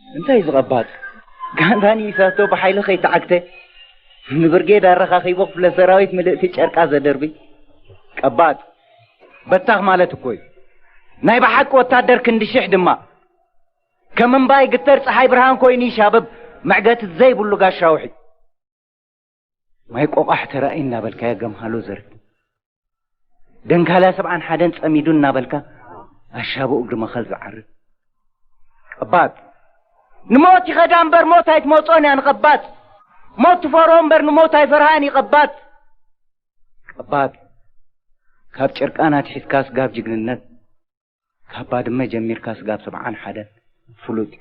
እንታይ ዝቐባጽ? ጋንታ ንኢሳቶ ብሓይሊ ከይተዓግተ፣ ንብርጌድ ኣረኻኺቡ ክፍለ ሰራዊት ምልእቲ ጨርቃ ዘደርቢ። ቀባጽ፣ በታኽ ማለት እኮ እዩ። ናይ ብሓቂ ወታደር ክንዲ ሽሕ ድማ። ከም እምባ ይግተር ጸሓይ ብርሃን ኮይኑ ይሻብብ፣ መዕገቲ ዘይብሉ ጋሻ ውሒ። ማይ ቆቋሕ ተራእዩ እናበልካዮ ገምሃሎ ዘርግ። ደንካላ ሰብዓን ሓደን ጸሚዱ እናበልካ ኣሻቡ እግሪ መኸል ዝዓርግ። ቀባጽ፣ ንሞት ይኸዳ እምበር ሞት ኣይትመጾን እያ ንቐባጽ። ሞት ትፈርሆ እምበር ንሞት ኣይፈርሃን እዩ ቀባጽ። ቀባጽ፣ ካብ ጨርቃን ኣትሒዝካ ስጋብ ጅግንነት፣ ካብ ባድመ ጀሚርካ ስጋብ ሰብዓን ሓደን ፍሉጥ እዩ።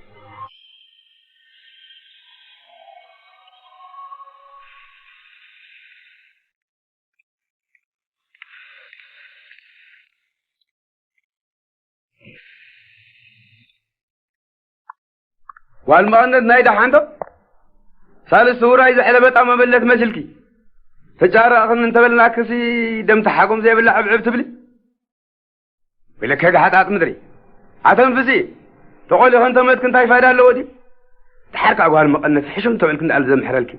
ጓል መቐነት ናይ ደሓንዶ ሳልስቲ ውራይ ዘሕለበጣ መበለት መሲልኪ። ተጫረቕኽን እንተበልናክሲ ደም ተሓጎም ዘይብላ ዕብዕብ ትብሊ። ወይለከ ጋሓጣጥ ምድሪ። ኣተንፍሲ። ተቖሊኸ እንተመትክ እንታይ ፋይዳ ኣለዎ ድዩ? ድሓር ከኣ ጓል መቐነት ሕሹም እንተበልክ እንዳኣል ዘምሕረልኪ።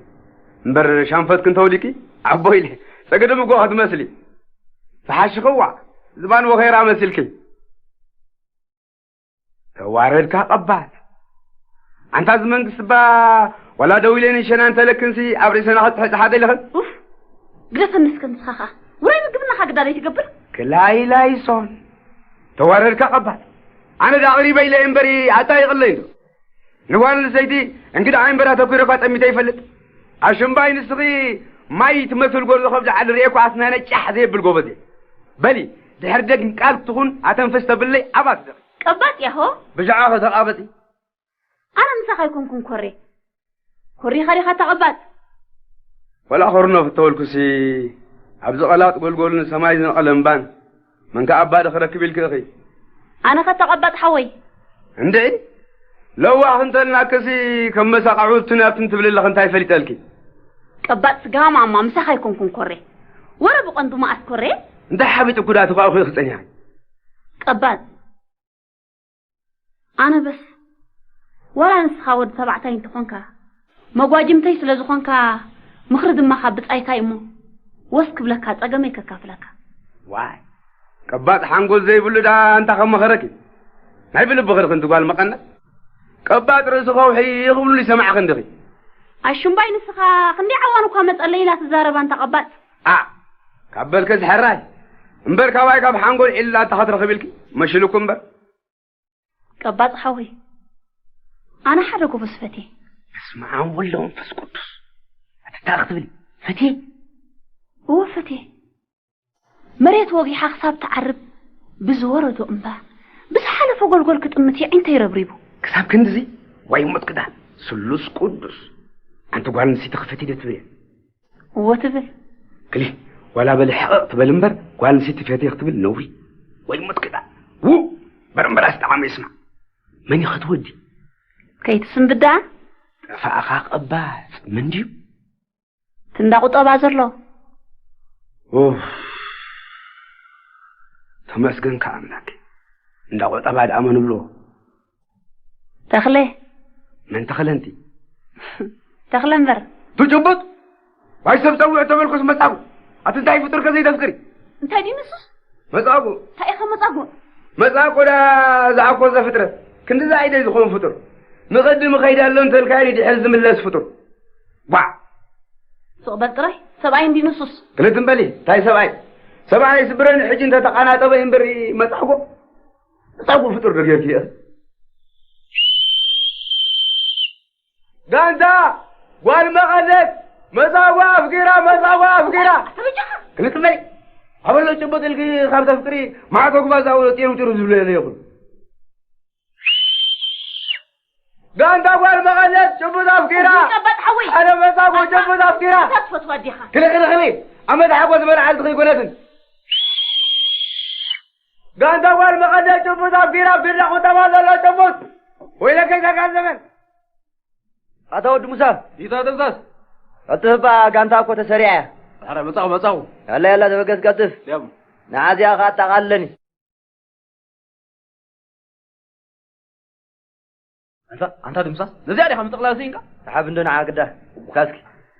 እምበር ሻንፈትክ እንተውሊኪ፣ ኣቦ ኢለ ጸገደም እኮ ክትመስሊ። ተሓሽኽዋ፣ ዝባን ወኸይራ መሲልኪ። ተዋረድካ ቀባጽ። ኣንታ እዚ መንግስቲ እባ ዋላ ደው ኢለን ይሸና እንተለክንሲ ኣብ ርእሰና ክትሕጽሓ ደለኽን? ኡፍ፣ ግደፈኒ እስከ ንስኻ ኸኣ። ውራይ ምግብና ኸኣ ግዳ ዘይትገብር? ክላይ ላይሶን። ተዋረድካ ቀባጽ። ኣነ ደኣ ኣቕሪበ ኢለ እምበሪ ኣጣይቕለይ እንዶ። ንጓል ኣንስተይቲ እንግዳ እምበር ኣተኲረ እኳ ጠሚተ ይፈልጥ። ኣሽምባይ ንስኺ ማይ ትመስል ጎርዞ ከብዲ ዓዲ ርእየ እኳ ኣስናነ ጫሕ ዘየብል ጎበዝ እየ። በሊ፣ ድሕሪ ደግም ቃል ትኹን ኣተንፍስ ተብለይ ኣባት ደኺ። ቀባጽ ያሆ። ብሻዕኻ ተቓበጺ። ኣነ ምሳኻ ኣይኮንኩን ኮሬ። ኮሪኻ ዲኻ ተቐባጽ? ወላ ኮርኖ ፍተወልኩሲ፣ ኣብዚ ቀላጥ ጎልጎልን ሰማይ ዝነቐለ እምባን፣ መን ከኣ ኣባዲ ክረክብ ኢልኪ ኢኺ? ኣነ ኸ ተቐባጽ ሓወይ? እንድዒ፣ ለዋህ እንተልናክሲ፣ ከም መሳቕዑ እቱን ኣብትን ትብሊ ኣለኺ፣ እንታይ ፈሊጠልኪ? ቀባጽ ስጋ ማማ፣ ምሳኻ ኣይኮንኩን ኮሬ። ወረ ብቐንዱ መኣስ ኮሬ? እንታይ ሓቢጡኪ ደኣ ተኳእኩ ኢኺ ጸኒሕኪ? ቀባጽ፣ ኣነ በስ፣ ዋላ ንስኻ ወዲ ተባዕታይ እንተኾንካ፣ መጓጅምተይ ስለ ዝኾንካ፣ ምኽሪ ድማ ካብ ብጻይካ እዩ እሞ፣ ወስ ክብለካ፣ ጸገመይ ከካፍለካ። ዋይ፣ ቀባጽ ሓንጎል ዘይብሉ ደኣ እንታይ ከም መኸረኪ? ናይ ብልብኺ ርኺ እንቲ ጓል መቐነት። ቀባጽ ርእሲ ከውሒ ክብሉ ይሰማዕኺ እንዲኺ። ኣሹምባይ ንስኻ ክንደይ ዓዋን እኳ መጸለይ ኢላ ትዛረብ ኣንታ ቀባጽ። ኣ፣ ካብ በልከስ ሕራይ። እምበር ካባይ ካብ ሓንጎል ዒላ እንታ ክትረኽብ ኢልኪ፣ መሽልኩ እምበር። ቀባጽ ሓወይ፣ ኣነ ሓደ ጎበዝ ፈትየ። በስመ ኣብ ወወልድ ወመንፈስ ቅዱስ። ኣቲ እንታይ ክትብሊ? ፈትየ? እወ ፈትየ። መሬት ወጊሓ ክሳብ ትዓርብ ብዝወረዶ እምባ፣ ብዝሓለፎ ጎልጎል ክጥምት የዒንተይ ረብሪቡ። ክሳብ ክንድዚ? ዋይ ሞት ክዳን፣ ስሉስ ቅዱስ። ኣንቲ ጓል ኣንስተይቲ ክፈትይ ዶ ትብሊ? እወ ትብል። ክሊ፣ ዋላ በሊ ሕቕቕ ትበል እምበር፣ ጓል ኣንስተይቲ ፈትየ ክትብል ነውሪ። ወይ ሞት ክዳ። ው! በርምበራስ ጠዓመ ይስማዕ። መን እዩ ኸትወዲ? ከይትስንብዳ? ጠፋእኻ ቀባጽ፣ መን ድዩ? ትንዳ ቁጠባ ዘሎ። ኡፍ! ተመስገንካ ኣምላክ። እንዳ ቁጠባ ደኣ መን ብሎ? ተኽለ። መን ተኽለ እንቲ? ተኽለ እምበር። ትጭቡጥ? ዋይ ሰብ ጸውዕ ተበልኩስ መጻጉ። ኣቲ እንታይ ፍጡር ከ ዘይተፍቅሪ? እንታይ ድዩ ንሱስ? መጻጉ። እንታይ ኢኻ መጻጉ? መጻጉ ዳ ዝኣኮዘ ፍጥረት። ክንዲ ዝኣይደ ዝኾን ፍጡር። ንቕድሚ ኸይዳ ኣሎ እንተልካዮ ንድሕር ዝምለስ ፍጡር። ቧዕ! ስቕ በል ጥራይ። ሰብኣይ እንዲ ንሱስ? ክልት እምበሊ፣ እንታይ ሰብኣይ? ሰብኣይ ስብረኒ ሕጂ እንተተቓናጠበ እምበር መጻጉ። መጻጉ ፍጡር ዶ ጌርኪ እየ? ጋንታ ጓል መቐነት መጻጓ ኣፍቂራ፣ መጻጓ ኣፍቂራ። ኣታ በጃኻ። ክልተ መሪ። ኣበሎ ጭቡጥ ኢልኪ ካብ ተፍቅሪ ማዕቶ ክባዛው ጢሩ ጢሩ ዝብሎ የለ ይኹን። ጋንታ ጓል መቐነት ጭቡጥ ኣፍቂራ። ቀባጽ ሓወይ። ኣነ መጻጓ ጭቡጥ ኣፍቂራ። እዛ ትፈትዋ ዲኻ? ክሊ፣ ክሊ፣ ክሊ። ኣመት ሓጎስ መርዓልቲ ከይኮነትን። ጋንታ ጓል መቐነት ጭቡጥ ኣፍቂራ። ቢላ ቁጠባ ዘሎ ጭቡጥ። ወይለከይ ዘጋል ዘመን። ኣታ ወዲ ሙሳ። ይታ ደምሳስ። ቀልጥፍ እባ ጋንታ እኮ ተሰሪዓ እያ። ኧረ መጻኹ፣ መጻኹ። ያላ፣ ያላ፣ ተበገስ ቀልጥፍ። ያም። ንዓዚኣ ኸኣ ኣጠቓልለኒ። ኣንታ ኣንታ ድምሳስ ነዚኣ ዲኻ ምጥቕላል ስኢንካ? ሰሓብ እንዶ ንዓ ግዳ። ካስኪ።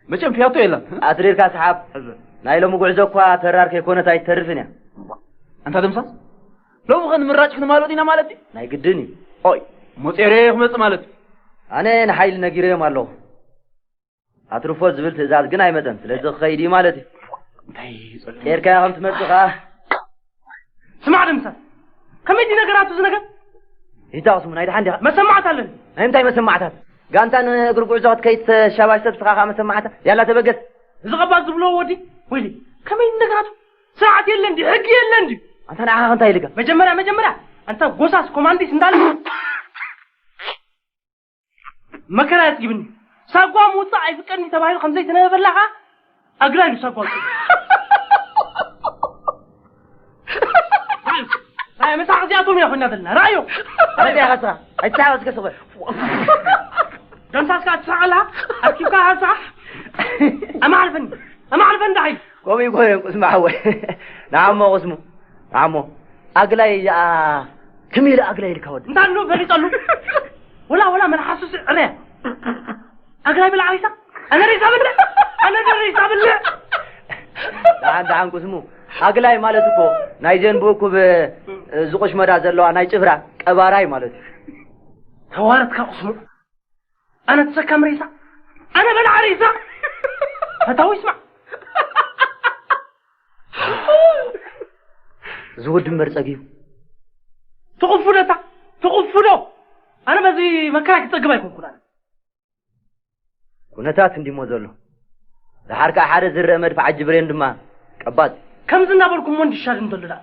መቸም ፊያቶ የለን። ኣትሪርካ ሰሓብ። ሕዘ። ናይ ሎሚ ጉዕዞ እኳ ተራር ከይኮነት ኣይትተርፍን እያ። ኣንታ ድምሳስ ሎሚ ኸ ንምራጭ ክንማልኦ ዲና ማለት እዩ? ናይ ግድን እዩ። ኦይ። ሞጼሬ ክመጽእ ማለት እዩ። ኣነ ንሓይሊ ነጊረዮም ኣለኹ። ኣትርፎ ዝብል ትእዛዝ ግን ኣይመጸን። ስለዚ ክኸይድ እዩ ማለት እዩ። እንታይ እዩ ጸገም? ቄርካያ ከም ትመጽእ ኸኣ። ስማዕ ደምሳስ፣ ከመይ ድዩ ነገራቱ እዚ ነገር? ይታወስሙ ናይ ደሓን ዲኻ? መሰማዕታ ኣለኒ። ናይ ምንታይ መሰማዕታት? ጋንታ ንእግሪ ጉዕዞ ክትከይድ ተሻባሽ ሰብ ስኻ ኸኣ መሰማዕታ? ያላ ተበገስ። እዚ ቐባጽ ዝብሎ ወዲ፣ ወይሊ፣ ከመይ ድዩ ነገራቱ? ስርዓት የለን ድዩ? ሕጊ የለን ድዩ? ኣንታ ንዓኻ እንታይ ኢልካ? መጀመርያ፣ መጀመርያ፣ ኣንታ ጎሳስ ኮማንዲስ እንዳለ መከራ የጽግብኒ። ሳጓ ምውጻእ ኣይፍቀድኒ ተባሂሉ ከም ዘይተነበበላ ኸኣ ኣግራይ ኢሉ ሳጓ ኣውጽኡ። ራእዮ፣ ራእዮ፣ መሳቕ እዚኣቶም ኢና ኮይና ዘለና። ራእዮ! ኣበይ ኢኻ ስኻ? ኣይትተሓወስ ከስበ። ደምሳስካ ትስሓቕ ኣለኻ? ኣኪብካ ሃሳሕ? ኣማዕርፈኒ፣ ኣማዕርፈኒ ደሓይ። ከምኡ ይኮነን ቁስማ ሓወይ። ንዓሞ ቁስሙ። ንዓሞ። ኣግላይ እዚኣ ከመይ ኢሉ ኣግላይ ኢልካ ወዲ? እንታይ ኣሎ ፈሊጠሉ? ወላ፣ ወላ መልሓሱ ስዕረ። ኣግላይ ብልዓ ሪሳ? ኣነ ሪሳ ብልዕ? ኣነ ዶ ሪሳ ብልዕ? ደሓን፣ ደሓን ቁስሙ። ኣግላይ ማለት እኮ ናይ ዘንቡ እኩብ፣ እ፣ ዝቑሽመዳ ዘለዋ ናይ ጭፍራ ቀባራይ ማለት እዩ። ተዋረድካ ቁስሙ። ኣነ ተሰካሚ ሬሳ፣ ኣነ በላዓ ሬሳ። ፈታዊ ይስማዕ። እዚ ወዲ እምበር ጸጊቡ። ትቕፉ ደታ፣ ትቕፉ ዶ? ኣነ በዚ መከራ ክጸግብ ኣይኮንኩን ኣነ። ኩነታት እንዲሞ ዘሎ። ደሓር ከኣ ሓደ ዝረአ መድፍዕ ዓጂ ብሬን ድማ ቀባጽ። ከምዚ እናበልኩሞ እንዲሻል እንተሎ ደኣ።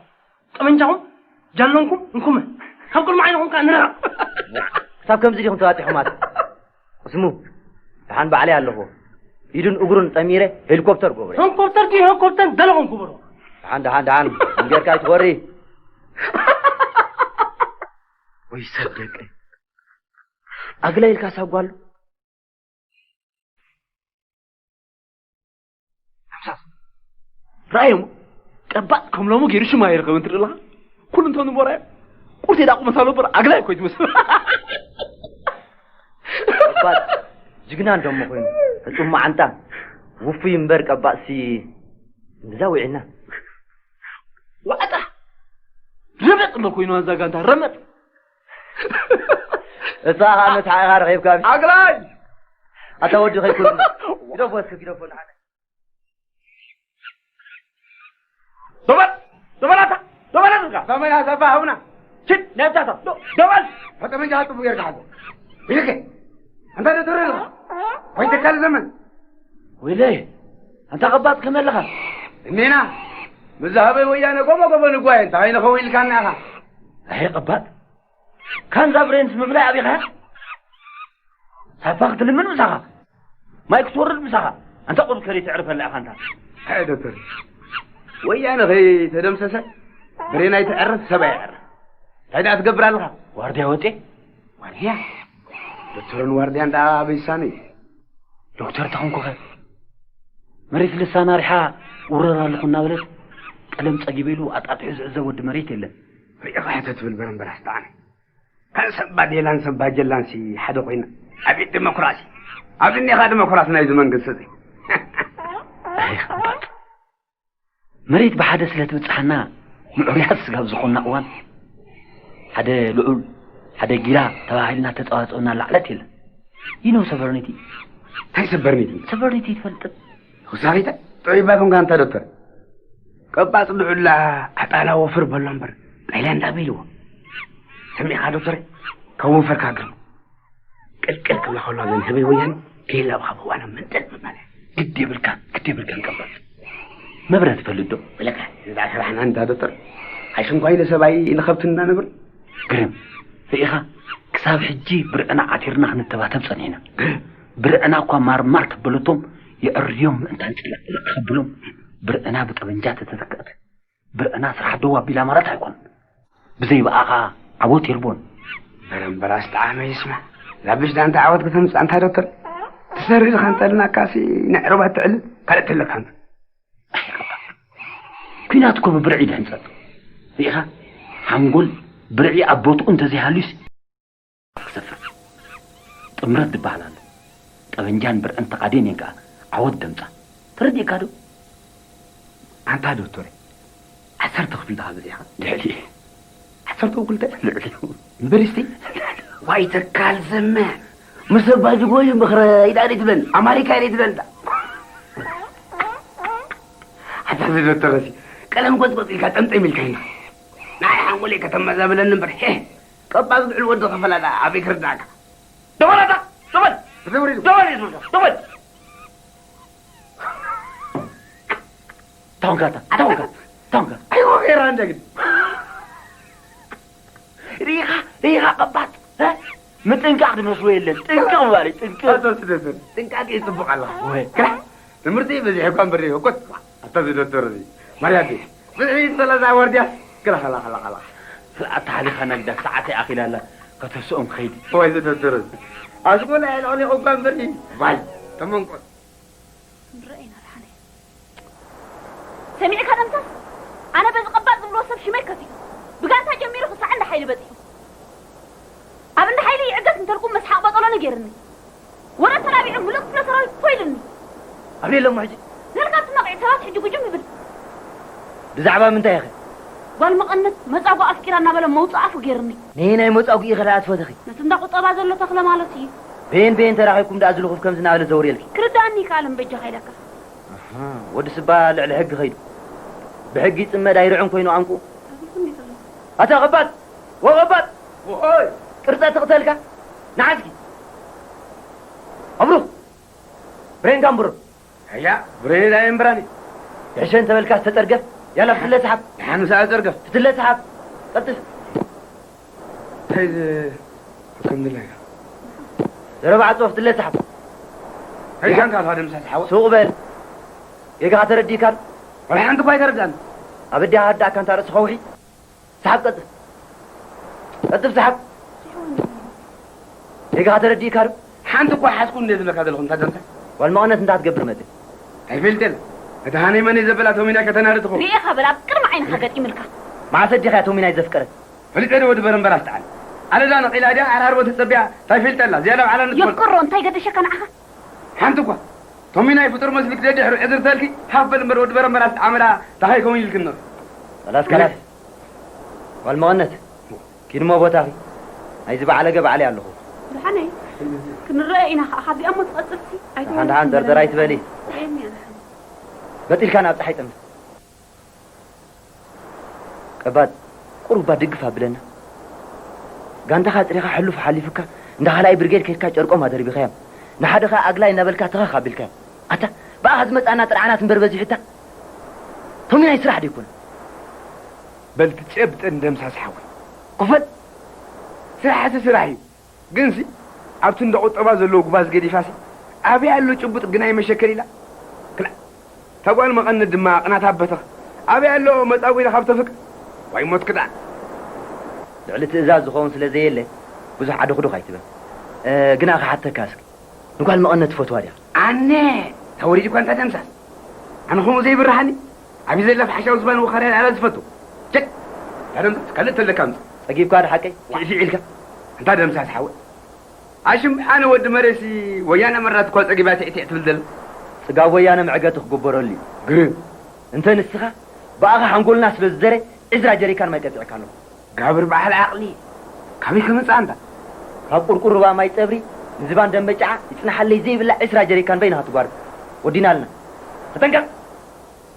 ጠመንጃኹም ጃሎንኩም እንኩመ ካብ ቅድሚ ዓይንኹም ከኣ ንርሓቕ። ክሳብ ከምዚ ዲኹም ተባጢሑማት? ስሙ፣ ደሓን ባዕለይ ኣለኹ። ኢዱን እግሩን ጠሚረ ሄሊኮፕተር ጎብረ። ሄሊኮፕተር ድዩ ሄሊኮፕተር ደለኹም ክበሮ። ደሓን፣ ደሓን፣ ደሓን። እንጌርካ ኣይትኾሪ። ወይ ሰብ ደቂ። ኣግላይ ኢልካ ሳብ ጓሉ። ሓምሳስ። ረኣዮም። ቀባጽ ከም ሎሚ ገይሩ ሽማ ይርከብን ትርኢ ኣለኻ? ኩሉ እንተኑ ቦራዮ። ቁርሲ ዳቁ መሳሎ በር ኣግላይ እኮ እዩ ትመስል። ቀባጽ ጅግና እንደሞ ኮይኑ። ሕጹብ መዓንጣ። ውፉይ እምበር ቀባጽሲ እምብዛ ውዒልና። ዋዕጣ። ረመጥ ኣሎ ኮይኑ ኣዛ ጋንታ ረመጥ። እሳ ኸኣ መትሓ ኢኻ ረኺብካ። ኣግላይ! ኣታ ወዲ ኸይኩን። ግደፎ እስኪ ግደፎ ንሓደ። ዶበል! ዶበላታ! ዶበላታ! ዶበላ ዘባ ሃውና! ሽት! ነብታታ! ዶ-፣ ዶበል! ፈጠመንጃ ጥቡ ጌርካ ሓዞ። ይልከ! ኣንታ ዶ ትርኢ ኣለኻ? ወይ ተካል ዘመን! ወይለይ! ኣንታ ቐባጽ ከመይ ኣለኻ? እኔና! ምስ ዝሃበይ ወያነ ጎቦ ጎቦ ንጓየ እንታይ ንኸውን ኢልካና ኢኻ? ኣይ ቐባጽ! ካንዛ ብሬንስ ምብላይ ኣቢኻ? ሳፋ ክትልምን ምሳኻ? ማይ ክትወርድ ምሳኻ? ኣንታ ቁሩብ ከደይ ትዕርፈላ ኢኻ ኣንታ። ኣይ ዶክተር፣ ወያነ ከይተደምሰሰ ብሬን ኣይትዕርፍ፣ ሰብ ኣይዕርፍ። እንታይ ደኣ ትገብር ኣለኻ? ዋርድያ ወጤ? ዋርድያ? ዶክተርን ዋርድያን ደኣ ኣበይ ይሳነዩ? ዶክተር ተኾንኩኸ? መሬት ልሳና ሪሓ ውረር ኣለኹ እናበለት ቀለም ጸጊበ ኢሉ ኣጣጢሑ ዝዕዘብ ወዲ መሬት የለን። ርኢኻ ሕቶ ትብል በረምበር ኣስተዓነ። ከም ሰብ ባዴላን ሰብ ባጀላንሲ ሓደ ኮይና። ኣቤት ዲሞክራሲ! ኣብ እኒኻ ዲሞክራሲ ናይዚ መንግስቲ እዚ። ኣይ፣ ኸባድ። መሬት ብሓደ ስለ ትብጽሓና፣ ምዕሩያት ስጋብ ዝኾንና እዋን፣ ሓደ ልዑል፣ ሓደ ጊላ ተባሂልና ተጸዋጽኦና ላዕለት የለን። You know sovereignty? እንታይ ሰበርኒቲ? Sovereignty ትፈልጥ? ውሳኺተ ጥዑይ ባቶም ጋንታ ዶክተር። ቀባጽ ድዑላ ኣጣላ ወፍር በሎ እምበር፣ ጣይላንድ ኣበይ ኢልዎ? ሰሚዕኻ ዶክተር? ካብ ወፈርካ ግርም። ቅልቅል ክብላ ከሎ ግን ህበይ ወያነ ከይላብኻ ብዋና መንጠል ምባል። ግድ የብልካ፣ ግድ የብልካ ቀባጽ። መብረ ትፈልጥ ዶ? ብለካ፣ እዛ ስራሕና እንዳ ዶክተር። ኣይሽንኳይ ንሰብኣይ ንኸብቲ እንዳነብር። ግርም፣ ርኢኻ? ክሳብ ሕጂ ብርዕና ዓቲርና ክንተባተብ ጸኒሕና። ብርዕና እኳ ማርማር ተበለቶም የዕርዮም ምእንታን ጽላእ ጽላእ ከብሎም። ብርዕና ብጠበንጃ ተተተክአት። ብርዕና ስራሕ ደው ኣቢላ ማለት ኣይኮን። ብዘይ ብኣኻ ዓወት የልቦን። በረምበራስ ጣዕመ ይስማዕ። ላብሽ ዳንታ ዓወት ከተምጽእ ኣንታ ዶክተር። ትሰርህ ኢኻ እንተልናካሲ ንዕሩባት ትዕልል። ካልእ ትህለካ ኣንታ። ኩናት እኮ ብብርዒ ድሕንጸት። ርኢኻ? ሓንጎል ብርዒ ኣብ ቦትኡ እንተዘይሃልዩስ ክሰፍር። ጥምረት ዝበሃል ኣሎ። ጠበንጃን ብርዕን ተቓዴን እየን ከኣ ዓወት ደምጻ። ተረዲእካ ዶ? ኣንታ ዶክተር፣ ዓሰርተ ክፍሊ ዲኻ በጺሕካ? ልዕሊ ዓሰርተ ክልተ? ልዕሊ ዩኒቨርሲቲ? ዋይ ተካል ዘመ፣ ምስ ኣባ ጅጎ እዩ ምኽረ ኢዳ ደይ ትብለኒ፣ ኣማሪካ ኢዳ ትብለኒ። ኣታ እዚ ዶክተር እዚ ቀለም ጎጽጎጽ ኢልካ ጠምጠም ኢልካኒ። ናይ ሓንጎለይ ከተመዛብለኒ እምበር፣ ሄ፣ ቀባጽ ልዕሊ ወዲ ከፈላ ደኣ ኣበይ ክርዳእካ? ደወል ኣታ፣ ደወል! ደወል እዩ ዝብልካ፣ ደወል! ታንካታ፣ ታንካ፣ ታንካ። ኣይወ ገይራ እንደ ግን። ሪኻ፣ ሪኻ ቀባጽ፣ እ? ምጥንቃቕ ዝመስሎ የለን። ጥንቅቕ ምባል እዩ፣ ጥንቅቕ። ኣቶ ስደትን፣ ጥንቃቄ ይጽቡቕ ኣለኻ። ወይ። ክላ፣ ትምህርቲ በዚሑ እኳ እምበር ዘይኮት። ኣታ እዚ ዶክተር እዚ። ማርያም፣ ብዝሒ ሰላሳ ወርድያስ። ክላ፣ ክላ፣ ክላ፣ ክላ። ኣታ ሓሊኻ ነግዳ ሰዓተይ ኣኺላ ኣላ። ከተስኦም ክኸይድ። ወይ እዚ ዶክተር እዚ። ኣስኮላ ኣየልዕሊቑ እኳ እምበር እዩ። ባይ፣ ተመንቆት። ንረኣይና ደሓነ። ሰሚዕካ ደምሳስ? ኣነ በዚ ቀባጽ ዝብልዎ ሰብ ሽመይ ከፊኡ። ብጋንታ ጀሚሩ ክሳዕ እንዳ ሓይሊ በጺሑ። ኣብ እንዳ ሓይሊ ይዕገስ እንተልኩም መስሓቕ በጠሎ ነጌርኒ። ወረ ተላቢዑ ምሉእ ክፍለ ሰራዊት ፎ ኢሉኒ። ኣብ ሌለ እሞ ሕጂ? ነርካ ትነቒዕ ሰባት ሕጂ ጉጅም ይብል። ብዛዕባ ምንታይ ኢኸ? ጓል መቐነት መጻጉ ኣፍቂራ እናበለ መውጽእ ኣፉ ጌርኒ። ነየናይ መጻጉ ኢኸ ደኣ ትፈትኺ? ነቲ እንዳ ቁጠባ ዘሎ ተኽለ ማለት እዩ። በየን በየን ተራኺብኩም ደኣ ዝልኹፍ ከምዚ እናበለ ዘውርየልኪ? ክርድኣኒ ይከኣልን በጃኻ ኢለካ። ኣሃ፣ ወዲ ስባ ልዕሊ ሕጊ ኸይዱ። ብሕጊ ይጽመድ ኣይርዕን ኮይኑ ኣንቁ። ኣይብልኩን እዩ ዘሎ። ኣታ ቐባጽ! ወቐባጽ! ኦይ! ቅርጸ ትቕተልካ? ንዓስኪ! ኣብሩኽ! ብሬንካ እምብሮ! ኣያ፣ ብሬን ኣየንብራን እዩ። ብሕሸ እንተበልካ ዝተጸርገፍ። ያላ፣ ፍትለ ሰሓብ። ንሓን ምሳኣ ጸርገፍ። ፍትለ ሰሓብ። ቀልጥፍ። እንታይ ዝ-፣ ከም ድላይካ። ዘረባ ዓጾ፣ ፍትለ ሰሓብ። እንታይ ሻንካ ኣለኻ ደምሳስ ሓወ? ሱቕ በል። ጌጋኻ ተረዲእካ ዶ? ወላ ሓንቲ እኳ ኣይተረዳእን። ኣብ ኣዲኻ ኣዳእካ እንታ ርእሲ ከውሒ። ሰሓብ ቀልጥፍ። ቀልጥፍ ሰሓብ። ጌጋኻ ተረዲእካ ዶ? ሓንቲ እኳ ሓዝኩ እንደ ዝብለካ ዘለኹ እንታይ ደምሳስ? ጓል መቐነት እንታይ ትገብር መጽእ? ኣይፈልጥን። እቲ ሃነይ መነይ ዘበላ ቶሚናይ ከተናዲ ትኸውን። ርኤኻ በል ኣብ ቅድሚ ዓይንኻ ገጢምልካ። መዓስ ኣዴኻ እያ ቶሚናይ ዘፍቀረት? ፈሊጠ ዶ ወዲ በረምበር ኣስተዓል? ኣለዳ ነቒላ ድያ ዓርዓርቦ ተጸቢያ ታይ ፈልጠላ? ዝያዳ ባዕላ ንትፈልጦ። የፍቅሮ እንታይ ገደሸካ ንዓኻ? ሓንቲ እኳ። ቶሚናይ ፍጡር መስልክ ደድሕሩ ዕዝርተልኪ ሃፍ በል እምበር ወዲ በረምበር ኣስተዓመላ ታኸይ ከውን ኢልክን ንርኢ። ከላስ፣ ከላስ። ጓል መቐነት፣ ኪድ እሞ ቦታኺ። ናይዚ በዓለገ ባዕለይ ኣለኹ። ደሓነይ፣ ክንረአ ኢና ኸዓ። ካብዚኣ እሞ ትቐጽልሲ? ኣይትበልሲ ደሓን፣ ደሓን፣ ደርደር ኣይትበሊ። ርእየኒ እያ ደሓን። በጢልካ ናብ ጸሓይ ጠምት። ቀባጽ፣ ቁሩባ ድግፍ ኣብለና። ጋንታኻ ኣጽሪኻ ሕሉፍ ሓሊፉካ፣ እንዳ ካልኣይ ብርጌድ ከይድካ ጨርቆም ኣደርቢኻዮም። ንሓደ ኸኣ ኣግላይ እናበልካ ተኸኽ ኣቢልካዮም። ኣታ፣ ብኣኻ ዝመጽኣና ጥርዓናት እምበር በዚሑታ። ቶሚ ናይ ስራሕ ዶ ይኮነ? በል ትጨብጥን ደምሳስ ሓወይ። ክፈል። ስራሕሲ ስራሕ እዩ። ግንሲ ኣብቲ እንዳ ቁጠባ ዘለዎ ጉባዝ ገዲፋሲ ኣበይ ኣሎ ጭቡጥ ግናይ መሸከል ኢላ። ክላ እታ ጓል መቐነት ድማ ቅናት ኣበተኽ ኣበይ ኣሎ መጻጉ ኢላ ካብ ተፍቅር ዋይ ሞት ክዳን። ልዕሊ ትእዛዝ ዝኸውን ስለ ዘየለ ብዙሕ ዓደኹዱኽ ኣይትበል። እ፣ ግና ክሓተካ እስኪ ንጓል መቐነት ትፈትዋ ዲኻ? ኣነ ተወሪድ እኳ እንታ ደምሳስ ኣነ ከምኡ ዘይብርሃኒ ኣብይ ዘላ ፍሓሻዊ ዝባን ወኻርያ ኣላ ዝፈቱ ቸክ ታደምሳስ ካልእ ተለካ ምጽእ ጸጊብካ ዶ ሓቀይ? ፊዕፊዕ ኢልካ እንታ ደምሳስ ሓወ ኣሽም ኣነ ወዲ መሬሲ ወያነ መራት እኳ ጸጊባ ትዕትዕ ትብል ዘላ ጽጋብ ወያነ መዕገቲ ክግበረሉ እዩ። ግርም እንተ ንስኻ ብኣኻ ሓንጎልና ስለ ዝደረ ዕዝራ ጀሪካን ማይ ቀጺዕካ ኣለኹ። ጋብር በዓል ዓቕሊ ካበይ ክመጽእ ኣንታ? ካብ ቁርቁር ሩባ ማይ ጸብሪ ንዝባን ደንበጫዓ ይጽናሓለይ ዘይብላ ዕስራ ጀሪካን በይንኻ ትጓርድ። ወዲናልና። ተጠንቀቕ!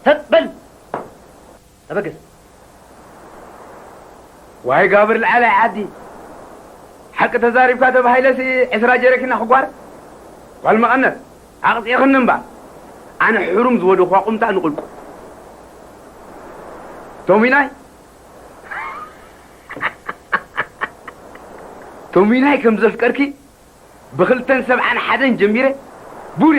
ሰጥ በል! ተበገስ! ዋይ ጋብር ልዓላይ ዓዲ! ሓቂ ተዛሪብካ ተባሂለሲ ዕስራ ጀሪክና ክጓር? ጓል መቐነት! ኣቕጺዕኽኒ እምባ! ኣነ ሕሩም ዝወደኹዋ ቁምጣ ንቑልቁል። ቶሚናይ! ቶሚናይ ከም ዘፍቀርኪ ብኽልተን ሰብዓን ሓደን ጀሚረ ቡሬ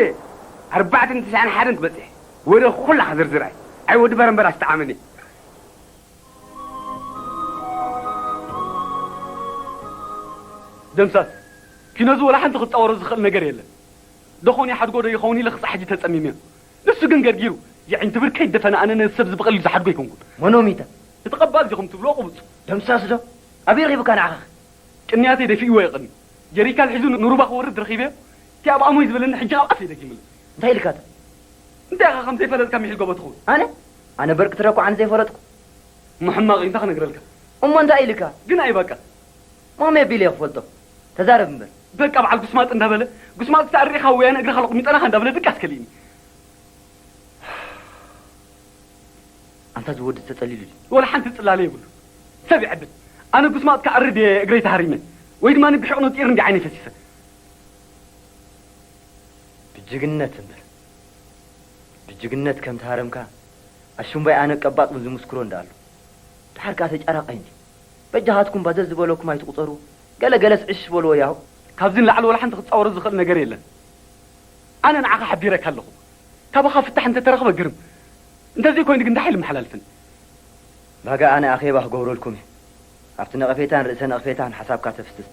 ኣርባዕተን ትስዓን ሓደን ክበጽሕ ወረ ኩላ ክዝርዝር ኣይ ኣይ ወዲ በረምበር ኣስተዓመኒ። ደምሳስ ኪኖዚ ወላ ሓንቲ ክጻወሮ ዝኽእል ነገር የለን። ደኾን ይሓድጎ ዶ ይኸውን ኢለ ክሳዕ ሕጂ ተጸሚመ። ንሱ ግን ገርጊሩ የዒንቲ ብርከይ ደፈነ ኣነ ነዚ ሰብ እዚ ብቐሊሉ ዝሓድጎ ኣይኮንኩን። መኖሚታ እቲ ቀባጽ ዲኹም ትብልዎ ቁቡጽ። ደምሳስ ዶ ኣበይ ረኺቡካ ንዓኻ? ቅንያተይ ደፊእዎ ይቕኒ። ጀሪካን ሒዙ ንሩባ ክወርድ ረኺበዮ። እቲ ኣብ ኣሞይ ዝበለኒ ሕጂ ኣብ ኣፈይ ደጊምሉ። እንታይ ኢልካ? እንታይ ኢኻ ከም ዘይፈለጥካ ሚሒል ጎቦ ትኸውን? ኣነ ኣነ በርቂ ትረኩ ኣነ ዘይፈለጥኩ። ምሕማቕ እንታይ ክነግረልካ? እሞ እንታይ ኢልካ? ግን ኣይበቃ። ሞሜ ቢል እየ ክፈልጦ። ተዛረብ እምበር። በቃ በዓል ጉስማጥ እንዳበለ፣ ጉስማጥ ክተዕርቕ ኢኻ ወያነ እግርኻ ለቑሚጠናኻ እንዳበለ ድቃስ ከሊእኒ። ኣንታ ዝወዲ ተጸሊሉ ድዩ? ወላ ሓንቲ ጽላለ የብሉ። ሰብ ይዕብድ። ኣነ ጉስማጥ ክኣርድ እየ እግረይ ተሃሪመ። ወይ ድማ ንብሒቕ ነጢር እንዲ ዓይነ ፈሲሰ። ብጅግነት እምበር። ብጅግነት ከም ተሃረምካ ኣሹምባይ ኣነ ቀባጥ ውን ዝምስክሮ እንዳኣሉ። ድሓር ከኣ ተጫራቃይ እንዲ። በጃኻትኩም ባዘዝ ዝበለኩም ኣይትቁጸሩ። ገለ ገለስ ዕሽ በልዎ ያው። ካብዚ ንላዕሊ ወላ ሓንቲ ክጻወሮ ዝኽእል ነገር የለን። ኣነ ንዓኻ ሓቢረካ ኣለኹ። ካባኻ ፍታሕ እንተተረኽበ ግርም። እንተዘይ ኮይኑ ግን እንታይ ኢሉ መሓላልፍን? ባጋ ኣነ ኣኼባ ክገብረልኩም እየ። ኣብቲ ነቐፌታን ርእሰ ነቐፌታን ሓሳብካ ተፍስስ።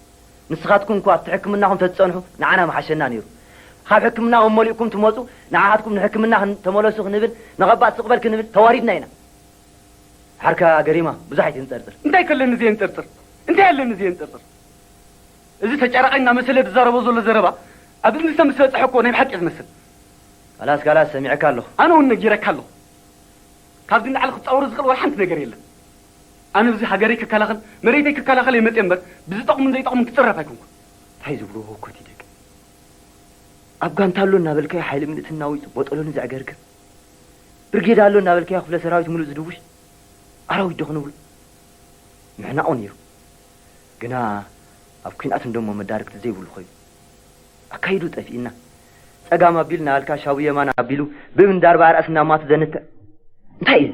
ንስኻትኩም እኮ ኣብቲ ሕክምናኹም ተትጸንሑ ንዓና ምሓሸና ነይሩ። ካብ ሕክምናኹም መሊእኩም ትመጹ፣ ንዓኻትኩም ንሕክምና ክን-፣ ተመለሱ ክንብል፣ ንቐባጽ ስቕ በል ክንብል ተዋሪድና ኢና። ሓርካ ገሪማ ብዙሕ ኣይትንጸርጽር። እንታይ ከለኒ ዘየንጸርጽር? እንታይ ኣለኒ ዘየንጸርጽር? እዚ ተጫራቃይ እናመሰለ ዝዛረቦ ዘሎ ዘረባ ኣብ እዝኒ ሰብ ምስ በጽሐ እኮ ናይ ብሓቂ ዝመስል። ካላስ ካላስ ሰሚዐካ ኣለኹ። ኣነ እውን ነጊረካ ኣለኹ። ካብዚ ንላዕሊ ክጻወሮ ዝኽእል ወላ ሓንቲ ነገር የለን። ኣነ ኣብዚ ሃገረይ ክከላኸል መሬተይ ክከላኸል እየ መጽየ እምበር ብዝጠቕሙን ዘይጠቕሙን ክጽረፍ ኣይኮንኩን። እንታይ ዝብልዎ ህኮት እዩ ደቂ? ኣብ ጋንታ ኣሎ እናበልካዮ ሓይሊ ምልእቲ እናወጹ ቦጠሎኒ ዘዕገርግር፣ ብርጌድ ኣሎ እናበልካዮ ክፍለ ሰራዊት ምሉእ ዝድውሽ ኣራዊት ዶ ክንብሎ? ምሕናቑ ነይሩ። ግና ኣብ ኲናት እንደሞ መዳርግቲ ዘይብሉ ኮይኑ ኣካይዱ ጠፊእና። ጸጋም ኣቢሉ እናበልካ ሻቡ የማን ኣቢሉ ብእምኒ ዳርባ ራእሲ እናማቱ ዘንትዕ እንታይ እዩ?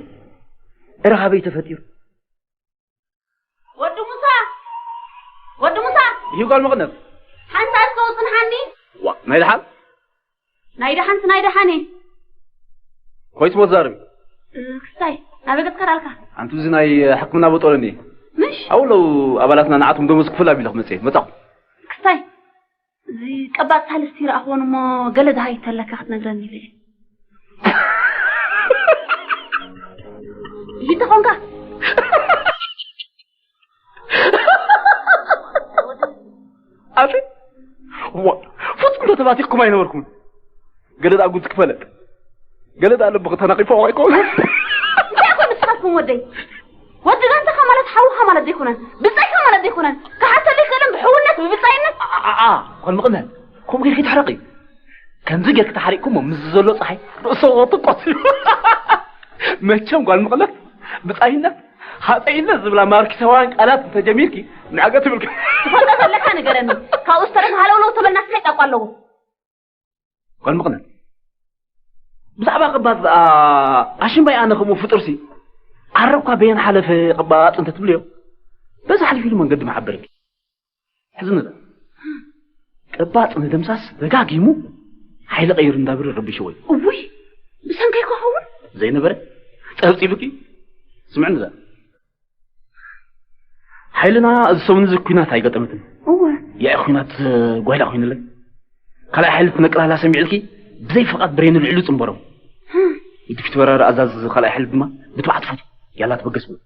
እረ ካበይ ተፈጢሩ? ወዲ ሙሳ! ወዲ ሙሳ! ይህ ጓል መቕነት። ሓንሳ እስከ ውጽንሓኒ። ዋ ናይ ደሓን? ናይ ደሓንስ ናይ ደሓን እየ። ኮይስ ሞት ዛርቢ። እ፣ ክስታይ፣ ናበይ ገጽካ ዳልካ? ኣንቲ እዚ ናይ ሕክምና ቦጦለኒ። ምሽ? ኣውለው ኣባላትና ንዓቶም ደሞዝ ክፍል ኣቢለ ክመጽእ እየ። መጻኹ። ክስታይ፣ እዚ ቀባጽ ሳልስቲ ይረኣኽዎን እሞ ገለ ዝሃይ ተለካ ክትነግረኒ ኢለ እየ። ይተኾንካ? ኣቲ ዋ ፍጹም ተተባቲኽኩም ኣይነበርኩምን። ገለ ደኣ ጉድ ክፈለጥ ገለ ደኣ ልብኺ ተነቒፎ ኣይኮን። እንታይ ኮን ንስኻትኩም ወደይ? ወዲ ጋንታኻ ማለት ሓውኻ ማለት ዘይኮነን፣ ብጻይካ ማለት ዘይኮነን፣ ክሓተሉ ይኽእልን ብሕውነት፣ ብብጻይነት። ኣኣ፣ ጓል መቕነት፣ ከምኡ ጌርኪ ትሕረቒ። ከምዚ ጌርኪ ተሓሪቕኩሞ ምስ ዘሎ ጸሓይ ርእሰ ወጥቆት እዩ። መቸም ጓል መቕነት፣ ብጻይነት፣ ሃጸይነት ዝብላ ማርክሳውያን ቃላት እንተጀሚርኪ፣ ንዕገት ይብልኪ። ትፈልጦ ዘለካ ንገረኒ። ካብኡ ዝተረፈ ሃለውለው ተበልና ስለ ጫቋ ኣለዎ። ጓል መቕነት፣ ብዛዕባ ቅባጽ ደኣ ኣሽምባይ ኣነ ከምኡ ፍጡርሲ፣ ዓረብኳ በየን ሓለፈ ቅባጽ እንተትብልዮ፣ በዚ ሓሊፉ ኢሉ መንገዲ መሓበርኪ። ሕዚ ንርኢ። ቅባጽ ንደምሳስ ደጋጊሙ ሓይሊ ቀይሩ እንዳብር ረቢሽዎ እዩ። እውይ፣ ብሰንከይ ክኸውን? ዘይነበረ ጸብጺቡኪ? ስምዕኒ እዛ። ሓይልና እዚ ሰሙን እዚ ኲናት ኣይገጠመትን። እወ። ያኢ ኲናት ጓይላ ኮይኑለይ። ካልኣይ ሓይሊ ትነቅላላ ሰሚዕልኪ ብዘይ ፍቓድ ብሬኑ ልዕሉ ጽንበሮ። ወዲ ፊት ወራሪ ኣዛዚ ካልኣይ ሓይሊ ድማ ብትብዓት ፋት ያላ ትበገስ ብሎ።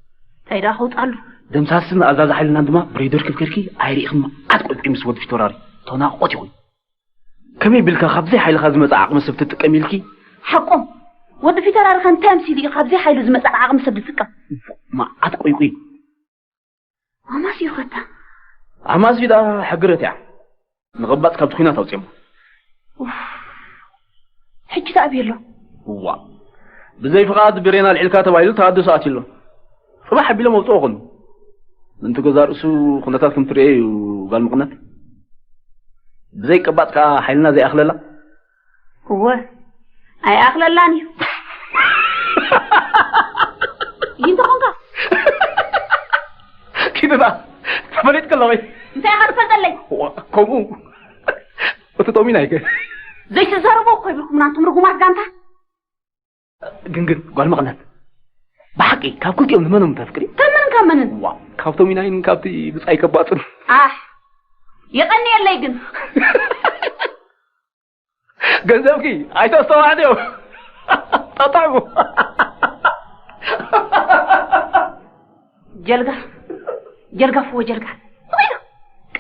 እንታይ ደኣ ከውጣሉ? ደምሳስን ኣዛዚ ሓይልናን ድማ ብሬደር ክብከርኪ ኣይርኢኽን መዓት ቆልቁ ምስ ወዲ ፊት ወራሪ ተናቆት ይኹን። ከመይ ቢልካ ካብዘይ ሓይልኻ ዝመጽእ ዓቕሚ ሰብ ትጥቀም ኢልኪ? ሓቆም። ወዲ ፊት ወራሪ ከ እንታይ ኣምሲሉ እዩ ካብዘይ ሓይሉ ዝመጽእ ዓቕሚ ሰብ ዝጥቀም? መዓት ቆይቁይ። ኣማስዩ ኸታ? ኣማስዩ ደኣ ሕግረት እያ። ንቐባጽ ካብቲ ኲናት ኣውጺኦሞ። ኡፍ። ሕጂ ተኣብዩ ኣሎ። እዋ። ብዘይ ፍቓድ ብሬን ኣልዒልካ ተባሂሉ ተሃድሶ ኣትዩ ኣሎ። ጽባሕ ኣቢሎም ኣውጽኦ ኾኑ። ምእንቲ ገዛ ርእሱ ኩነታት ከም ትርእዮ እዩ ጓል መቕነት። ብዘይ ቀባጽ ከኣ ሓይልና ዘይኣኽለላ። እወ፣ ኣይኣኽለላን እዩ። ይንተ ኾንካ? ኪድና፣ ተፈሊጥኪ ኣለኺ። እንታይ ኢኻ ትፈልጠለይ? ዋ፣ ከምኡ። እቲ ጦሚና ይከ። ዘይትዛረቡ እኮ ይብልኩምና፣ ኣንቱም ርጉማት ጋንታ። ግን፣ ግን፣ ጓል መቕነት፣ ብሓቂ ካብ ክልቲኦም ንመኖም ተፍቅሪ? ካብ መንን፣ ካብ መንን? ዋ፣ ካብቶም ኢናይን ካብቲ ብጻይ ከባጽን። ኣሕ፣ የቐንየለይ ግን። ገንዘብኪ ኣይተስተዋዕድዮ። ጠጠዕሙ። ጀልጋ፣ ጀልጋ ፍዎ ጀልጋ። ወይዶ፣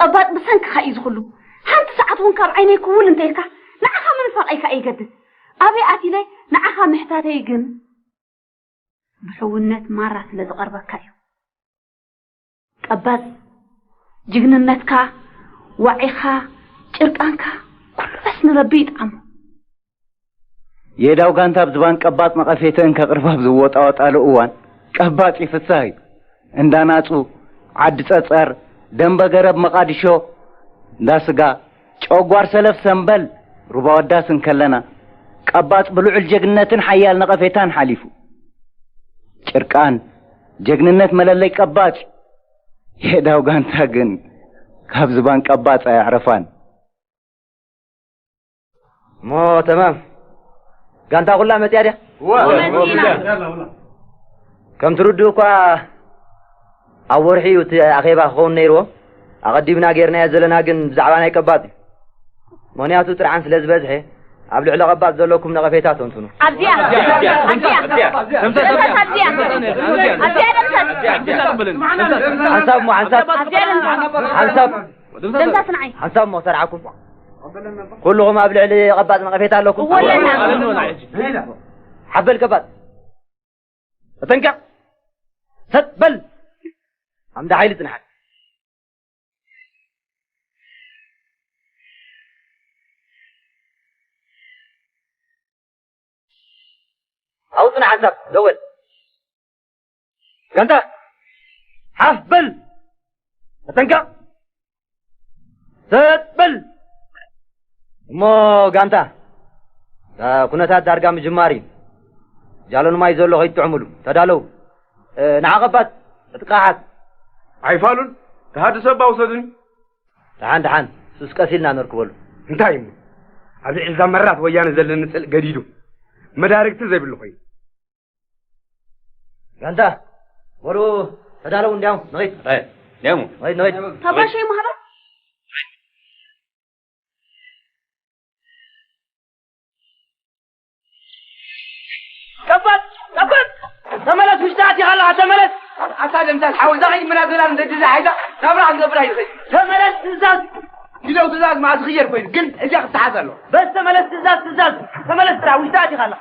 ቀባጽ ብሰንክኻ እዩ ዝኹሉ። ሓንቲ ሰዓት እውን ካብ ዓይነይ ክውል እንተይልካ ንዓኻ ምንፋቐይ ከኣ ይገድድ። ኣበይ ኣቲለ ንዓኻ ምሕታተይ ግን ብሕውነት ማራ ስለ ዝቐርበካ እዩ። ቀባጽ ጅግንነትካ፣ ዋዒኻ፣ ጭርቃንካ ኩሉ በስ ንረቢ ይጥዓሞ። የዳው ጋንታ ኣብ ዝባን ቀባጽ ነቐፌተእን ከቕርብ ኣብ ዝወጣወጣሉ እዋን ቀባጽ ይፍሳህ እዩ። እንዳ ናጹ፣ ዓዲ ጸጸር፣ ደንበ ገረብ መቓድሾ፣ እንዳ ስጋ፣ ጨጓር ሰለፍ ሰምበል፣ ሩባ ወዳስ እንከለና ቀባጽ ብልዑል ጀግንነትን ሓያል ነቐፌታን ሓሊፉ። ጭርቃን ጀግንነት መለለይ ቀባጽ። የዳው ጋንታ ግን ካብ ዝባን ቀባጽ ኣየዕረፋን። እሞ ተማም፣ ጋንታ ኩላ መጽያ ድያ? እወ፣ እወ፣ መጺና። ከም ትርድኡ እኳ ኣብ ወርሒ እዩ እቲ ኣኼባ ክኸውን ነይርዎ። ኣቐዲምና ጌርናዮ ዘለና ግን ብዛዕባ ናይ ቀባጽ እዩ። ምኽንያቱ ጥርዓን ስለ ዝበዝሐ ኣብ ልዕሊ ቀባጽ ዘለኩም ነቐፌታ ተንትኑ። ኣብዚኣ፣ ኣብዚኣ፣ ኣብዚኣ፣ ኣብዚኣ፣ ኣብዚኣ ደምሰስ። ሓንሳብ እሞ፣ ሓንሳብ። ኣብዚኣ ደምሰስ። ሓንሳብ። ደምሰስ ንዓይ። ሓንሳብ እሞ ሰርዓኩም። ኩልኹም ኣብ ልዕሊ ቀባጽ ነቐፌታ ኣለኩም። እወ ኣለና። ሓፍ በል ቀባጽ። ተጠንቀቕ። ሰጥ በል። ዓምዲ ሓይሊ ጽንሓት። ኣብኡ ጽናሕ ሓንሳብ ደው በል። ጋንታ ሓፍ በል። ተጠንቀቕ። ሰጥ በል። እሞ ጋንታ፣ እታ ኩነታት ዳርጋ ምጅማር እዩ። ጃሎን ማይ ዘሎ ከይትጥዕሙሉ። ተዳለዉ። እ፣ ንዓ ቀባጽ፣ ዕጥቃ ሓዝ። ኣይፋሉን፣ ተሃድሶ እባ ውሰዱኒ። ደሓን፣ ደሓን፣ ሱስ ቀስ ኢልና ነርክበሉ። እንታይ እሞ? ኣብዚ ዕዛ መራት ወያነ ዘለኒ ጽልእ ገዲዱ፣ መዳርግቲ ዘይብሉ ኮይኑ። ጋንታ፣ በሉ ተዳለዉ፣ እንዲያውም ንኺድ። ኣይ፣ እንዲያውም። ንኺድ፣ ንኺድ። ታባሸይ ማህበር? ቀባጽ፣ ቀባጽ! ተመለስ፣ ውሽጢ ኣቲኻ ኣለኻ፣ ተመለስ! ኣታ ደምሳስ ሓው፣ እዛ ከይድ ምና ዘላ ንደጅ እዛ ሓይዛ፣ ናብራ ክንገብራ ይኽእል። ተመለስ፣ ትእዛዝ! ግደው፣ ትእዛዝ መዓስ ክየር ኮይኑ፣ ግን እዚኣ ክትሓዝ ኣለዋ። በስ ተመለስ፣ ትእዛዝ፣ ትእዛዝ! ተመለስ፣ ጥራሕ ውሽጢ ኣቲኻ ኣለኻ።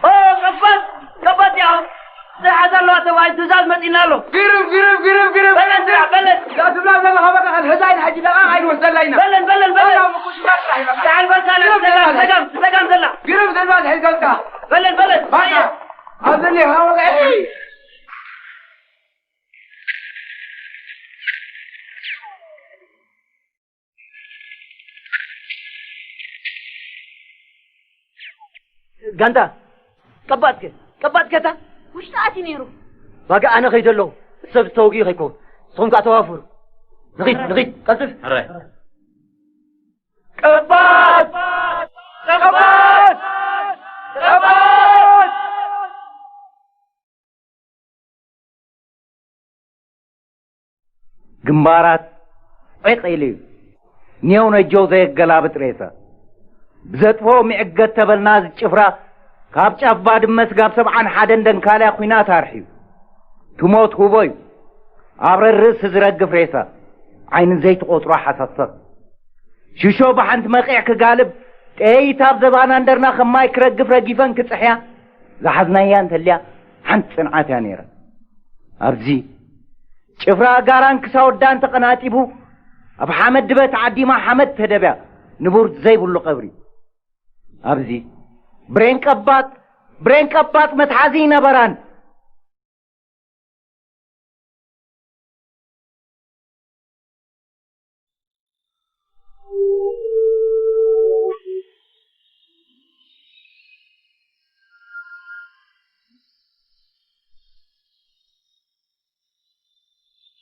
ኦ፣ ቀባጽ፣ ቀባጽ እያ። ስርሓት ኣለዋ ተባሂሉ ትእዛዝ መጺእና ኣሎ። ግርም፣ ግርም፣ ግርም፣ ግርም። በለን ስራሕ፣ በለን። እዛ ትብላ ዘለኻ በቃ፣ ሕዛ ኢና ሕጂ ደቓ ኣይንወስደላ ኢና። በለን፣ በለን፣ በለን። በቃ፣ ምቁጽጻር ስራሕ ኢና። ደሓን በልካ፣ ግርም፣ ጸጋም፣ ግርም። ጸጋም፣ ጸጋም ዘላ። ግርም፣ ግርም፣ ኣትሒዝካ። በለን፣ በለን። ባያ። ኣብዚ እኒኻ በቃ፣ ኤይ። ጋንታ፣ ቀባጽከ? ቀባጽከ እታ? ውሽጢ ኣትዩ ነይሩ። ዋጋ ኣነ ከይደ ኣለኹ። ሰብ ተወጊኡ ከይከውን። ንስኹም ከኣ ተዋፈሩ። ንኺድ፣ ንኺድ፣ ቀልጥፍ። ሕራይ። ቀባጽ! ቀባጽ! ቀባጽ! ግንባራት ዒቕ ኢሉ እዩ። ኔው ነጀው ዘየገላብጥ ሬሳ። ብዘጥፍኦ ምዕገት ተበልና እዚ ጭፍራ ካብ ጫፍ ባድመ ስጋብ ሰብዓን ሓደን ደንካልያ ኲናት ኣርሕዩ። ትሞት ሁቦ እዩ። ኣብ ረርእሲ ዝረግፍ ሬሳ። ዓይኒ ዘይትቖጽሮ ሓሳሰኽ። ሽሾ ብሓንቲ መቒዕ ክጋልብ፣ ጠየይት ኣብ ዘባና እንደርና ከም ማይ ክረግፍ ረጊፈን ክጽሕያ፣ ዝሓዝናያ እንተልያ ሓንቲ ጽንዓት እያ ነይራ። ኣብዚ ጭፍራ ኣጋራን ክሳወዳን ተቐናጢቡ፣ ኣብ ሓመድ ድበ ተዓዲማ ሓመድ ተደብያ፣ ንቡር ዘይብሉ ቀብሪ። ኣብዚ ብሬን ቀባጥ፣ ብሬን ቀባጥ መትሓዚ ይነበራን።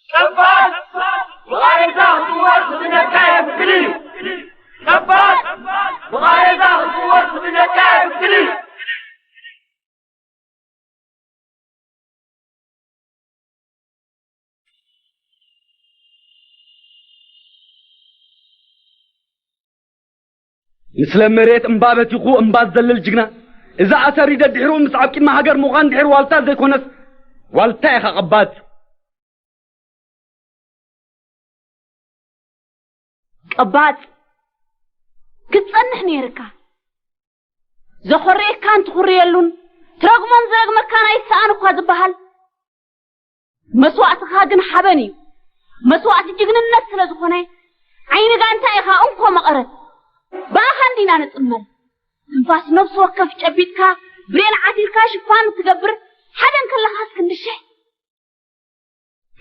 ቀባጽ ብቓሬዛ ክጥወር ክብነካ የብክል እዩ። ቀባጽ ብቓሬዛ ክጥወር ክብነካ የብክል እዩ። ንስለ መሬት እምባ በቲኹ እምባ ዝዘልል ጅግና፣ እዚ ኣሰር እዩ ደድሕሩ ምስ ኣብ ቅድሚ ሃገር ምዃን ድሕሪ ዋልታ ዘይኮነስ ዋልታ ኢኻ ቀባጽ። ቀባጽ ክትጸንሕ ነይርካ። ዘኾርየካን ትኹርየሉን ትረግሞን ዝረግመካን ኣይሰኣን እኳ ዝበሃል መስዋእትኻ ግን ሓበን እዩ። መስዋእቲ ጅግንነት ስለ ዝኾነ ዓይኒ ጋንታ ኢኻ እንኮ መቐረት። ብኣኻ እንዲና ንጥመር። ትንፋስ ነፍሲ ወከፍ ጨቢጥካ ብሬን ዓቲርካ ሽፋን ትገብር ሓደን ከለኻስ ክንዲ ሽሕ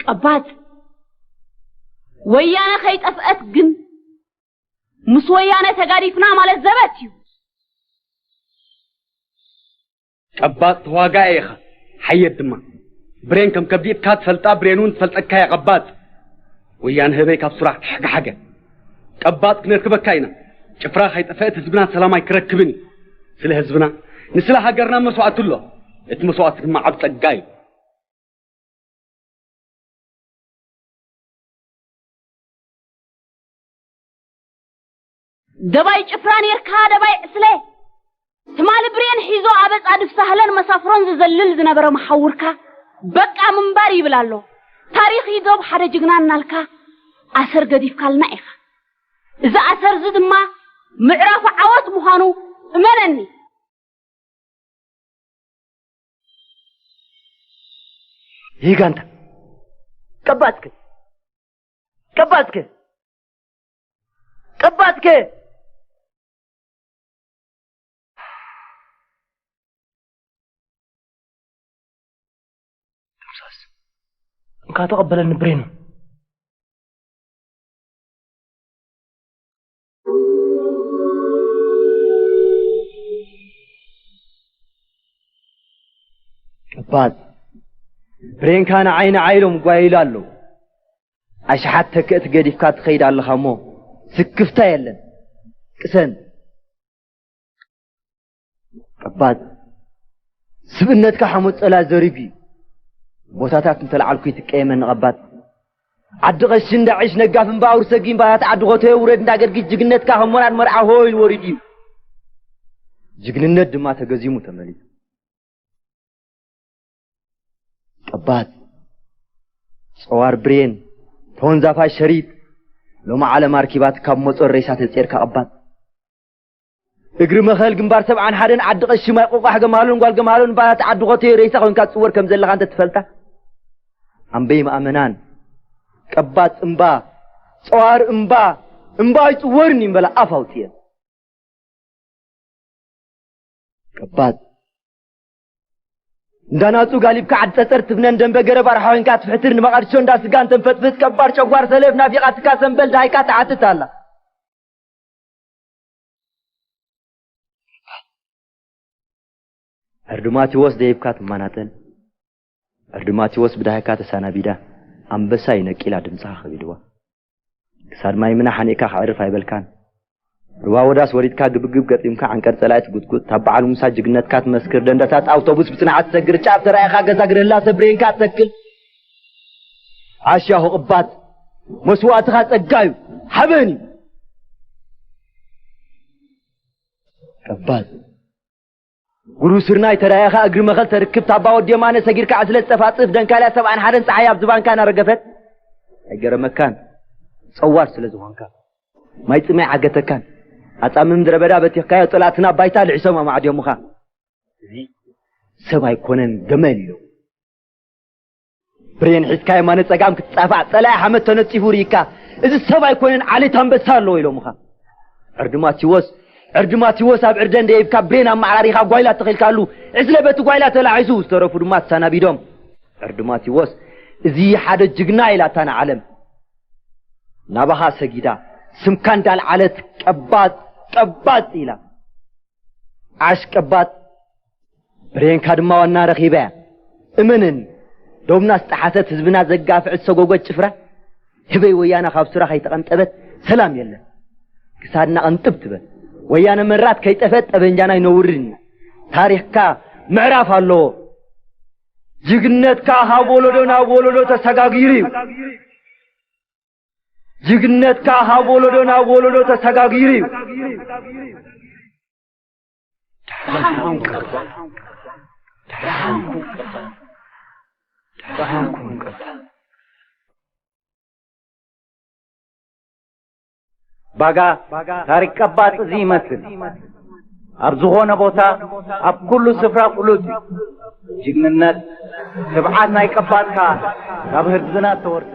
ቀባጽ ወያነ ከይጠፍአት ግን ምስ ወያነ ተጋዲፍና ማለት ዘበት እዩ። ቀባጽ ተዋጋኢ ኢኻ ሓየት ድማ። ብሬን ከም ከብዲ ኢድካ ትፈልጣ ብሬን እውን ትፈልጠካ እያ ቀባጽ። ወያነ ህበይ ካብ ሱራኽ ተሓገሓገ። ቀባጽ ክነርክበካ ኢና። ጭፍራ ከይጠፍአት ህዝብና ሰላም ኣይክረክብን እዩ። ስለ ህዝብና ንስለ ሃገርና መስዋእቲ ኣሎ። እቲ መስዋእቲ ድማ ዓብ ጸጋ እዩ። ደባይ ጭፍራ ኔርካ ደባይ ዕስለ ትማሊ ብሬን ሒዞ ኣበጻ ድፍሳህለን መሳፍሮን ዝዘልል ዝነበረ መሓውርካ በቃ ምንባር ይብል ኣሎ። ታሪኽ ይዶብ ሓደ ጅግና እናልካ ኣሰር ገዲፍካልና ኢኻ። እዚ ኣሰር እዚ ድማ ምዕራፍ ዓወት ምዃኑ እመነኒ። ይጋንታ ቀባጽከ ቀባጽከ ቀባጽከ ደምሳስ እንካ ተቐበለኒ ብሬኑ። ቀባጽ ብሬንካ ንዓይ ንዓይ ኢሎም ጓይሉ ኣለዉ። ኣሽሓት ተክእት ገዲፍካ ትኸይድ ኣለኻ እሞ ስክፍታ የለን። ቅሰን ቀባጽ ስብእነትካ ሓሞት ጸላ ዘሪጉ እዩ። ቦታታት እንተለዓልኩ ይትቀየመኒ ቀባጽ። ዓዲ ቀሺ እንዳዕሽ ነጋፍ እምባውር ሰጊ እምባታት ዓዲ ኾተዮ ውረድ እንዳገርጊስ ጅግነትካ ከም ወራድ መርዓ ሆ ኢሉ ወሪዱ እዩ። ጅግንነት ድማ ተገዚሙ ተመሊሱ። ቀባጽ ጸዋር ብሬን ተወንዛፋይ ሸሪጥ ሎሚ ዓለም ኣርኪባት ካብ መጾር ሬሳ ተጼርካ ቀባጽ እግሪ መኸል ግንባር ሰብዓን ሓደን ዓዲ ቀሺ ማይ ቆቋሕ ገማሎን ጓል ገማሎን ባላት ዓዲ ኾተዮ ሬሳ ኮንካ ትጽወር ከም ዘለኻ እንተ ትፈልጣ ኣምበይ ማእመናን ቀባጽ እምባ ጸዋር እምባ እምባ ኣይጽወርን እዩ እምበላ ኣፍ ኣውጽየን ቀባጽ እንዳናጹ ጋሊብካ ዓዲ ጸጸር ትብነን ደንበ ገረብ ኣርሓ ኮይንካ ትፍሕትር ንመቓድሾ እንዳ ስጋ እንተንፈጥፍጥ ቀባር ጨጓር ሰለፍ ናፊቓትካ ሰምበል ደሃይካ ትሓትት ኣላ ዕርዲ ማቴዎስ ደይብካ ትማናጠል ዕርዲ ማቴዎስ ብደሃይካ ተሳናቢዳ ኣንበሳ እዩ ነቂላ ድምጽኻ ከቢድዋ ክሳድ ማይ ምና ሓኒእካ ከዕርፍ ኣይበልካን ሩባ ወዳስ ወሪድካ ግብግብ ገጢምካ ዓንቀር ጸላኢ ትጉጥጉጥ ካብ በዓል ሙሳ ጅግነትካ ትመስክር ደንዳሳት ኣውቶቡስ ብጽንዓት ትሰግር ጫፍ ተራኢኻ ገዛ ግደላ ሰብ ብሬንካ ትተክል ዓሻ ሆቕባት መስዋእትኻ ጸጋ እዩ ሓበን እዩ ቀባል ጉሩ ስርናይ ተራኢኻ እግሪ መኸል ተርክብ ታባ ወዲ የማነ ሰጊርካ ዕስለ ዝጠፋጽፍ ደንካልያ ሰብዓን ሓደን ጸሓይ ኣብ ዝባንካ እናረገፈት ኣይገረመካን ጸዋር ስለ ዝኾንካ ማይ ጽማይ ዓገተካን ኣጻምም ምድረ በዳ በቲኽካዮ ጸላእትና ባይታ ልዒሶም ኣማዕድዮምኻ እዚ ሰብ ኣይኮነን ገመል ኢሎም ብሬን ሒዝካ የማነ ጸጋም ክትጻፋዕ ጸላኢ ሓመድ ተነጺፉ ርኢካ እዚ ሰብ ኣይኮነን ዓሌት ኣንበሳ ኣለዎ ኢሎምኻ ዕርዲ ማቴዎስ ዕርዲ ማቴዎስ ኣብ ዕርደ እንደ ሂብካ ብሬን ኣመዓራሪኻ ጓይላ ተኺልካሉ ዕስለ በቲ ጓይላ ተላዒሱ ዝተረፉ ድማ ተሳናቢዶም ዕርዲ ማቴዎስ እዚ ሓደ ጅግና ኢላታ ንዓለም ናባኻ ሰጊዳ ስምካ እንዳልዓለት ቀባጽ ቀባጽ ኢላ ዓሽ ቀባጽ ብሬንካ ድማ ዋና ረኺበያ እመነኒ ዶብና ዝጠሓሰት ህዝብና ዘጋፍዕት ሰጎጎት ጭፍራ ህበይ ወያነ ካብ ሱራ ከይተቐንጠበት ሰላም የለን ክሳድና ቅንጥብ ትበል ወያነ መራት ከይጠፈት ጠበንጃና ይነውርን ታሪኽካ ምዕራፍ ኣለዎ ጅግነትካ ካብ ወለዶ ናብ ወለዶ ተሰጋጊሩ እዩ ጅግንነትካ ካብ ወለዶ ናብ ወለዶ ተሰጋጊሩ እዩ። ደሓን ኩን ቀባ፣ ደሓን ኩን ቀባ፣ ደሓን ኩን ቀባ። ባጋ፣ ታሪክ ቀባጽ እዚ ይመስል። ኣብ ዝኾነ ቦታ፣ ኣብ ኩሉ ስፍራ ፍሉጥ እዩ። ጅግንነት፣ ትብዓት ናይ ቀባጽ ከኣ ካብ ህዝብና እተወርሰ።